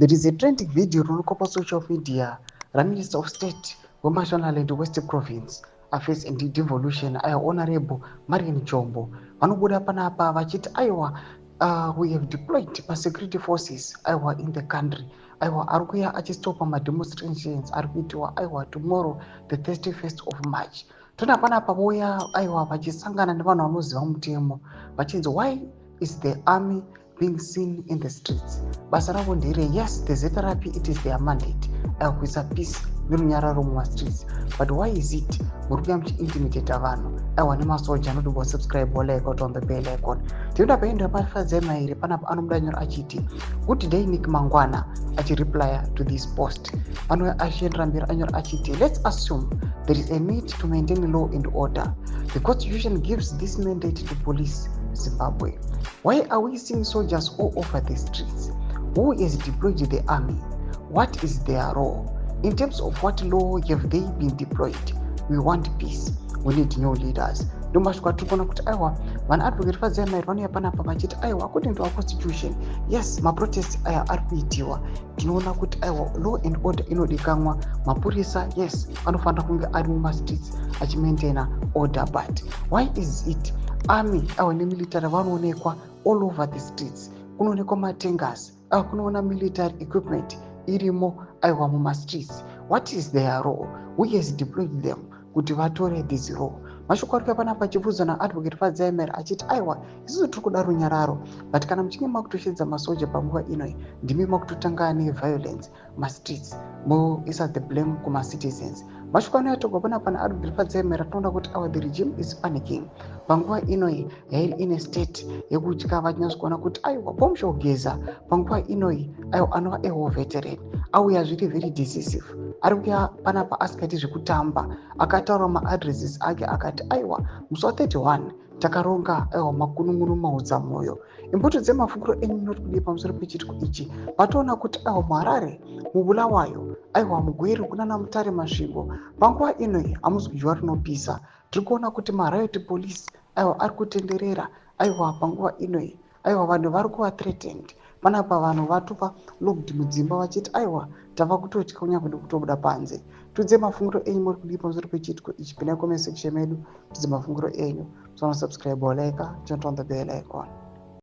There is a trending video rinoonekwa pasocial media raMinister of State weMashonaland West Province Affairs and Devolution, aya Honorable Marian Chombo. Vanobuda panapa vachiti aiwa, we have deployed masecurity forces, aiwa, in the country, aiwa, ari kuya achistopa mademonstrations ari kuitiwa, aiwa, tomorrow, the 31st of March. Toona panapa vouya, aiwa, vachisangana nevanhu vanoziva mutemo, vachinzi, "Why is the army being seen in the streets? Basa ravo ndere?" Yes, the ZRP, it is their mandate, aiwa, kuisa peace nerunyararo mumastreets, but why is it muri kuya muchiintimidata vanhu, aiwa, nemasoja? Anoti subscribe, like, on the bell icon. Tinoda paenda paFadzai Mairi panapa anomuda nyora achiti, "Good day, Nick Mangwana," achireplya to this post. Anouya achiendera mberi anyora achiti, "Let's assume there is a need to maintain law and order. The constitution gives this mandate to Police Zimbabwe. Why are we seeing soldiers all over the streets? Who has deployed the army? What is their role? In terms of what law have they been deployed? We want peace. We need new leaders." Ndomasvika tiri kuona kuti, aiwa, vanhu Advocate Fadzai Mairi vanouya panapa vachiti, aiwa, according to our constitution, yes, maprotest aya ari kuitiwa. Tinoona kuti, aiwa, law and order inodikanwa. Mapurisa, yes, anofanira kunge ari mumastreets achimaintaina order, but why is it army, aiwa, nemilitary vanoonekwa all over the streets? Kunoonekwa matanks, aiwa, kunoona military equipment irimo, aiwa, mumastreets. What is their role? Who has deployed them kuti vatore this role?" Mashoko ari kuya panapa achibvunzwa naAdvocate Fadzai Mairi achiti, aiwa, isusu tiri kuda runyararo, but kana muchinge makutoshedza masoja panguva inoi, ndimi makutotanga neviolence mastreets, moisa the blame kumacitizens. Mashoko anoyatorwa panapa naAdvocate Fadzai Mairi. Atinoona kuti our the regime is panicking panguva inoi, yairi ine state yekutya, vachinyatsokuona kuti, aiwa, Bombshell Geza panguva inoi, aiwa, anova a war veteran, auya zviri very decisive. Ari kuya panapa asikaiti zvekutamba. Akataura maaddresses ake akati, aiwa, musi wa31 takaronga, aiwa, makunun'unu maudza mwoyo. Imbuto dzemafunguro enyu munoti kudii pamusoro pechitiko ichi? Patoona kuti, aiwa, muHarare, muBulawayo, aiwa, muGweru, kunana Mutare, Masvingo, panguva inoi hamuzi kudyiwa rinopisa. Tiri kuona kuti mariot police, aiwa, ari kutenderera, aiwa, panguva inoi, aiwa, vanhu vari kuva threatened panapa. Vanhu vatova locked mudzimba vachiti, aiwa, tava kutotya kunyange nekutobuda panze. Tudze mafunguro enyu, muri kudii pamusoro pechitiko ichi? Pinai comment section medu, tudze mafunguro enyu. Musaona subscribe, like, turn on the bell icon.